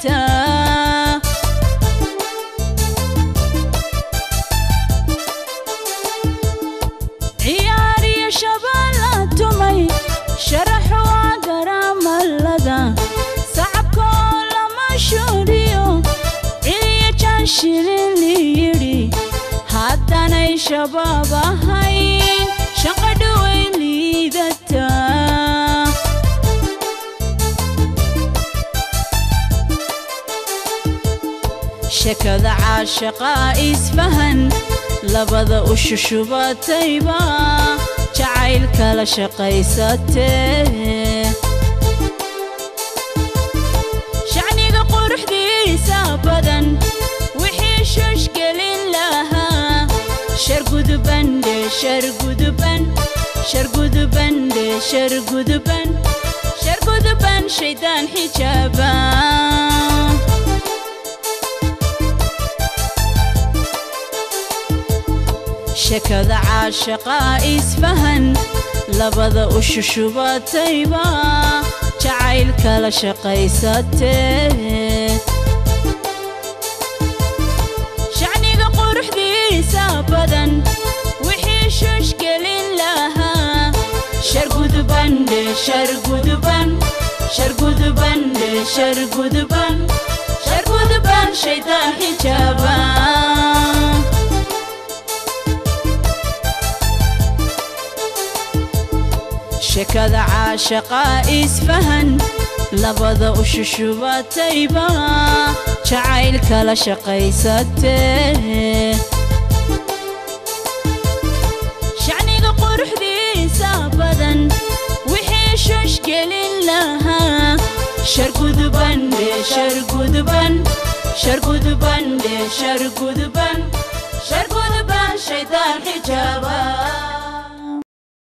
Liidataa ciyaariyo shabaala tumay sharaxu waa garaamalada sacabkoo lama shuuriyo ciliyo jaanshilin liyidhi haddanay shabaab ahayn shaqadhuway liidataa. Sheekada caashaqa isfahan labada u shushubatayba jacaylka la shaqaysatee. Shacniga quruxdiisa badan wixii shushgelin lahaa shargudubandhe sharguduban shargudubandhe sharguduban sharguduban shaydaan xijaaba. Sheekada caashaqa isfahan labada u shushubatayba jacaylka la shaqaysatee. Shacniga quruxdiisa badan wixii shushgelin lahaa shargudubandhe sharguduban shargudubandhe sharguduban sharguduban shaydaan xijaaba. Sheekada caashaqa isfahan labada u shushubatayba jacaylka la shaqaysatee. Shacniga quruxdiisa badan wixii shushgelin lahaa shargudubandhe sharguduban shargudubandhe sharguduban sharguduban shaydaan xijaaba.